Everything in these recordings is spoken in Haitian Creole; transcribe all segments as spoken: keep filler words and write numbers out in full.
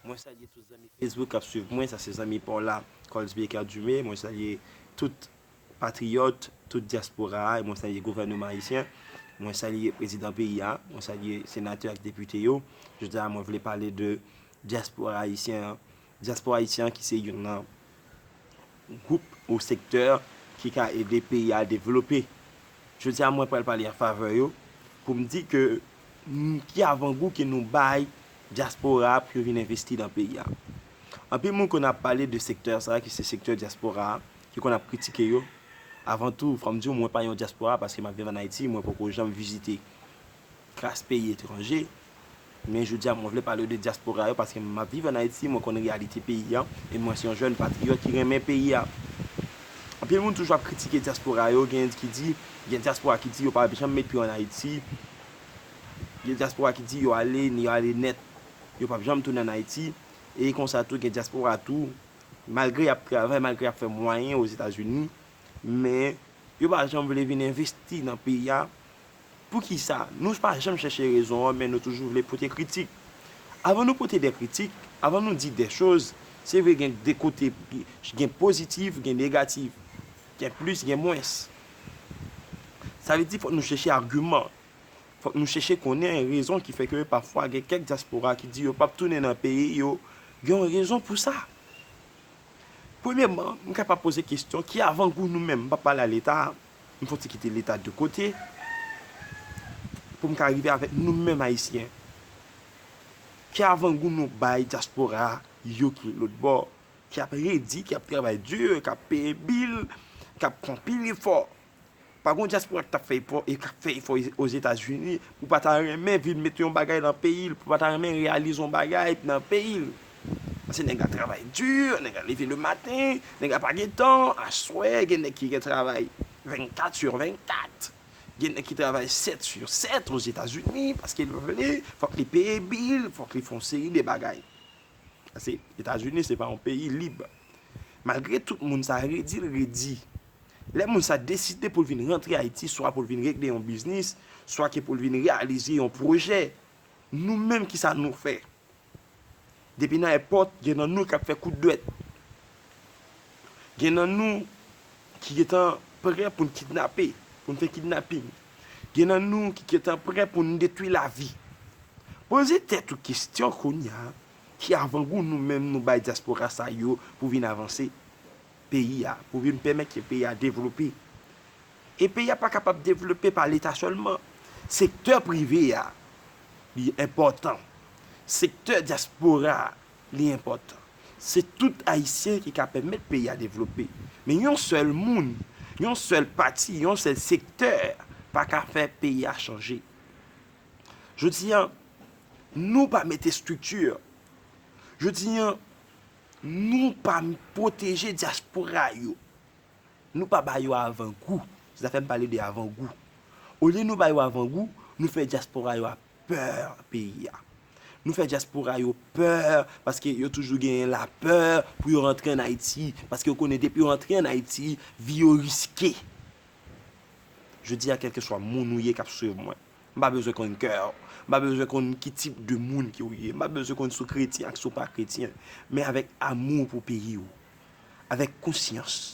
Mwen salye tout zanmi Facebook k ap swiv mwen, sa se zanmi pa w la, Coles Baker Dumé. Mwen salye tout patriyòt, tout dyaspora a, e mwen salye gouvènman ayisyen. Mwen salye prezidan peyi a, mwen salye senatè ak depite yo. Jodi a, mwen vle pale de dyaspora ayisyen an. Dyaspora ayisyen an ki se youn nan gwoup ou sektè ki ka ede peyi a devlope. Jodi a, mwen pral pale an favè yo pou m di ke n- ki avangou ke nou bay dyaspora a pou yo vin envesti nan peyi a. Anpil moun konn ap pale de sektè sa a, ki se sektè dyaspora a, ki konn ap kritike yo. Avan tou, fò m di w, mwen pa yon dyaspora paske m ap viv ann Ayiti, mwen poko janm vizite kras peyi etranje. Men jodi a, mwen vle pale de dyaspora yo paske m ap viv ann Ayiti, mwen konn reyalite peyi a, e mwen se yon jèn patriyòt ki renmen peyi a. Anpil moun toujou ap kritike dyaspora yo, gen ki di, gen dyaspora ki di yo pa janm met pye ann Ayiti, gen dyaspora ki di yo ale, yo ale nèt, yo p ap janm tounen ann Ayiti. E konsa tou, gen dyaspora tou, malgre y ap travay, malgre y ap fè mwayen Ozetazini, men yo pa janm vle vin envesti nan peyi a. Poukisa? Nou pa janm chèche rezon an, men nou toujou vle pote kritik. Avan nou pote de kritik, avan nou di de choz, se vre gen de kote, gen pozitif, gen negatif, gen plis, gen mwens. Sa vle di fòk nou chèche agiman. Fòk nou chèche konnen rezon ki fè ke pafwa gen kèk dyaspora ki di yo p ap tounen nan peyi yo. Gen yon rezon pou sa. Premyèman, m kapab poze kesyon, ki avangou nou menm, m p ap pale a Leta, m fò ti kite Leta de kote, pou m ka rive avèk nou menm Ayisyen. Ki avangou nou bay dyaspora yo ki lòt bò, ki ap redi, ki ap travay di, k ap peye bil, k ap fè anpil efò. Pa gen dyaspora ki t ap fè efò e k ap fè efò Ozetazini pou pa ta renmen vin mete yon bagay nan peyi l, pou pa ta renmen reyalize yon bagay nan peyi l. Paske nèg la travay di, nèg la leve le maten, nèg la pa gen tan, aswè, gen nèg ki gen travay vennkat sur vennkat. Gen nèg ki travay sèt sur sèt Ozetazini paske l vle, fòk li peye bil, fòk li fè yon seri de bagay. Paske Etazini se pa yon peyi lib. Malgre tout moun sa redi l redi, lè moun sa deside pou l vin rantre Ayiti, swa pou l vin regle yon biznis, swa ke pou l vin reyalize yon pwojè, nou menm ki sa nou fè? Depi nan èpòt, gen nan nou k ap fè kout dwèt. Gen nan nou ki gentan prè pou n kidnape, pou n fè kidnaping. Gen nan nou ki gentan prè pou n detwi lavi. Poze tèt ou kesyon kounye a, ki avangou nou menm nou bay dyaspora sa yo pou vin avanse peyi a, pou vin pèmèt ke peyi a devlope? E peyi a pa kapab devlope pa Leta sèlman. Sektè prive a, li enpòtan. Sektè dyaspora a, li enpòtan. Se tout Ayisyen ki ka pèmèt peyi a devlope. Men yon sèl moun, yon sèl pati, yon sèl sektè pa ka fè peyi a chanje. Jodi a, nou pa mete estrikti. Jodi a, nou pa pwoteje dyaspora yo. Nou pa ba yo avangou. Se sa fè m pale de avangou. Olye nou ba yo avangou, nou fè dyaspora yo a pè peyi a. Nou fè dyaspora yo pè paske yo toujou genyen lapè pou yo rantre ann Ayiti. Paske yo konnen depi yo rantre ann Ayiti, vi yo riske. Jodi a, kèlkeswa moun ou ye k ap swiv mwen, m pa bezwen konn kè w. M pa bezwen konn ki tip de moun ke w ye. M pa bezwen konn si w kretyen ak si w pa kretyen. Men avèk amou pou peyi w, avèk konsyans,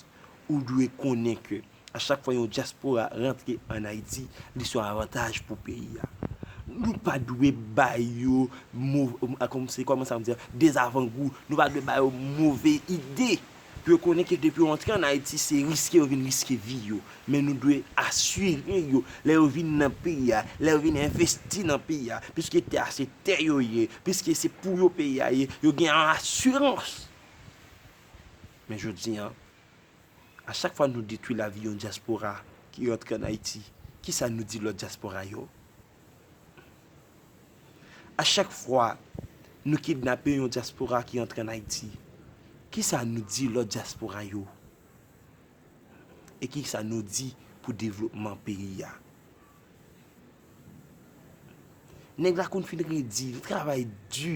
ou dwe konnen ke a chak fwa yon dyaspora rantre ann Ayiti, li se yon avantaj pou peyi a. Nou pa dwe ba yo mo-, a, kòm se, kòman sa m di, dezavangou. Nou pa dwe ba yo move ide. Pou yo konnen ke depi yo antre ann Ayiti, se riske yo vin riske vi yo. Men nou dwe asire yo, lè yo vin nan peyi a, lè yo vin envesti nan peyi a, piske tè a se tè yo ye, piske se pou yo peyi a ye, yo gen asirans. Men jodi a, a chak fwa nou detwi lavi yon dyaspora ki rantre ann Ayiti, kisa nou di lòt dyaspora yo? A chak fwa nou kidnape yon dyaspora ki antre ann Ayiti, kisa nou di lòt dyaspora yo? E kisa nou di pou devlopman peyi a? Nèg la konn fin redi, li travay di.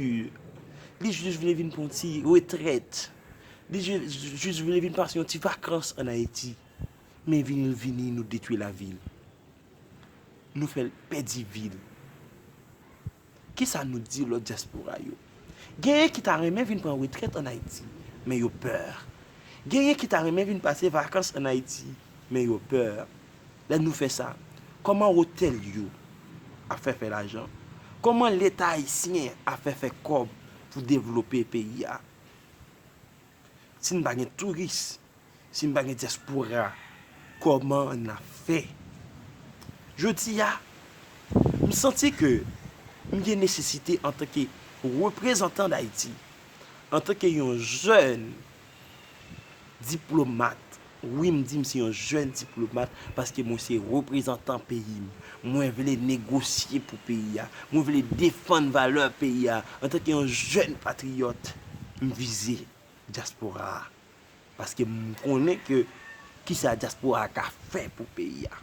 Li jis vle vin pran ti retrèt. Li jis, jis vle vin pase yon ti vakans ann Ayiti. Men vini l vini, nou detwi lavi l. Nou fè l pèdi vi l. Kisa nou di lòt dyaspora yo? Genyen ki ta renmen vin pran retrèt ann Ayiti, men yo pè. Genyen ki ta renmen vin pase vakans ann Ayiti, men yo pè. Lè nou fè sa, kòman otèl yo ap fè fè lajan? Kòman Leta ayisyen ap fè fè kòb pou devlope peyi a? Si n pa gen touris, si n pa gen dyaspora, kòman n ap fè? Jodi a, m santi ke m gen nesesite antanke reprezantan Dayiti, antanke yon jèn diplomat. Wi, m di m se yon jèn diplomat paske mwen se reprezantan peyi m. Mwen vle negosye pou peyi a. Mwen vle defann valè peyi a. Antanke yon jèn patriyòt, m vize dyaspora a. Paske m konnen ke kisa dyaspora a ka fè pou peyi a.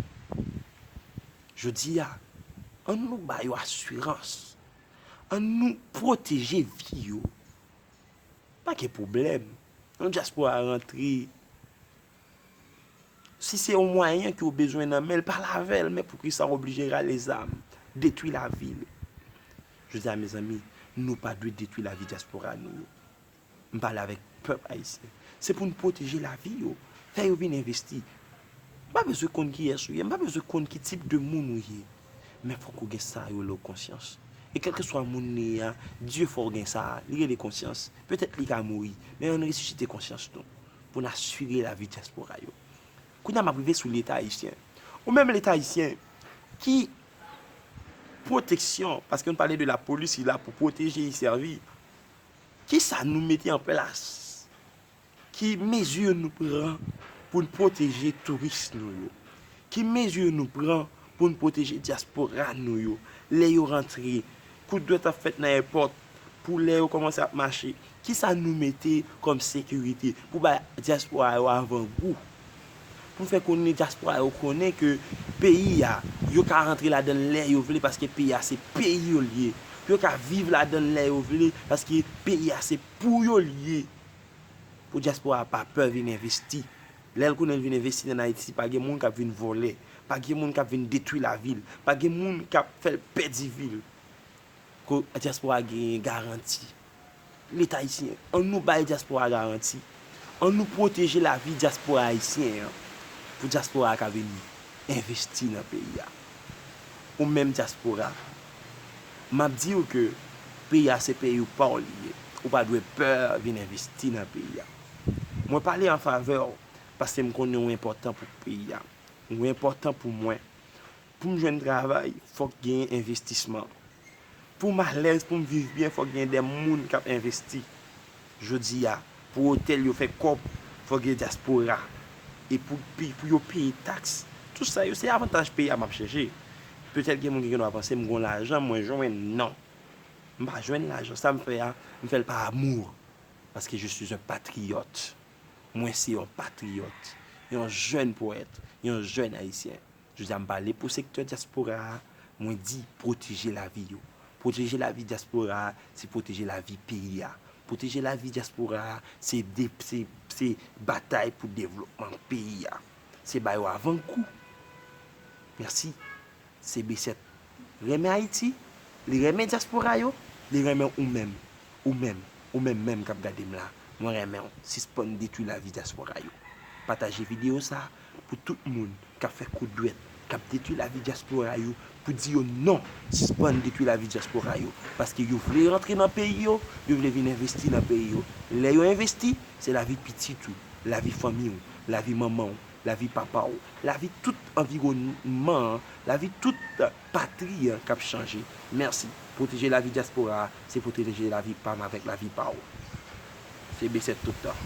Jodi a, ann nou ba yo asirans. Ann nou pwoteje vi yo. Pa gen pwoblèm. Yon dyaspora rantre. Si se yon mwayen ke w bezwen nan men l, pale avè l, men poukisa w oblije rale zam, detwi lavi l? Jodi a, mezanmi, nou pa dwe detwi lavi dyaspora nou yo. M pale avèk pèp ayisyen. Se pou n pwoteje lavi yo. Fè yo vin envesti. M pa bezwen konn kiyès ou ye, m pa bezwen konn ki tip de moun ou ye. Men fòk ou gen sa yo lè w konsyans. E kèlkeswa moun li ye a, Dye fè w gen sa, li rele konsyans. Petèt li ka mouri, men ann resisite konsyans nou pou n asire lavi dyaspora yo. Kounye a m ap rive sou Leta ayisyen. Ou menm Leta ayisyen, ki pwoteksyon, paske nou pale de lapolis, li la pou pwoteje, li sèvi. Kisa nou mete an plas? Ki mezi nou pran pou n pwoteje touris nou yo? Ki mezi nou pran pou n pwoteje dyaspora nou yo? Lè yo rantre, kout dwèt ap fèt nan èpòt pou lè yo kòmanse ap mache. Kisa nou mete kòm sekirite pou bay dyaspora yo avangou? Pou n fè konnen dyaspora yo konnen ke peyi a, yo ka rantre ladan l lè yo vle paske peyi a se peyi yo l ye. Pou yo ka viv ladan l lè yo vle paske peyi a se pou yo l ye. Pou dyaspora a pa pè vin envesti. Lè l konnen l vin envesti ann Ayiti, pa gen moun k ap vin vòlè, pa gen moun k ap vin detwi lavi l, pa gen moun k ap fè l pèdi vi l. Ko-, dyaspora a genyen garanti. Leta ayisyen, ann nou bay dyaspora a garanti. Ann nou pwoteje lavi dyaspora ayisyen an. Pou dyaspora a ka vin envesti nan peyi a. Ou menm dyaspora, m ap di w ke peyi a se peyi w pa w li ye. Ou pa dwe pè vin envesti nan peyi a. Mwen pale an favè w paske m konnen w enpòtan pou peyi a. Ou enpòtan pou mwen. Pou m jwenn travay, fòk genyen envestisman. Pou m alèz, pou m viv byen, fòk genyen de moun k ap envesti. Jodi a, pou otèl yo fè kòb, fòk gen dyaspora. E pou, pou, pou yo peye taks. Tout sa yo, se avantaj peyi a m ap chèche. Petèt gen moun ki gen dwa panse m gon lajan, mwen jwenn, non. M pa jwenn lajan. Sa m fè a, m fè l pa amour. Paske je suis un patriyòt. Mwen se yon patriyòt, yon jèn powèt, yon jèn ayisyen. Jodi a m pale pou sektè dyaspora a, mwen di pwoteje lavi yo. Pwoteje lavi dyaspora a, se pwoteje lavi peyi a. Pwoteje lavi dyaspora a, se de, se, se batay pou devlopman peyi a. Se ba yo avangou. Mèsi. Se B sèt renmen Ayiti, li renmen dyaspora yo, li renmen ou menm, ou menm, ou menm menm k ap gade m la. Mwen renmen w. Sispann detwi lavi dyaspora yo. Pataje videyo sa a pou tout moun k ap fè kout dwèt, k ap detwi lavi dyaspora yo, pou di yo non, sispann detwi lavi dyaspora yo. Paske yo vle rantre nan peyi yo, yo vle vin envesti nan peyi yo. Lè yo envesti, se lavi pitit ou, lavi fanmi w, lavi manman w, lavi papa w, lavi tout anviwònman an, lavi tout patri an k ap chanje. Mèsi. Pwoteje lavi dyaspora a, se pwoteje lavi pa m avèk lavi pa w. Se B sèt tout tan.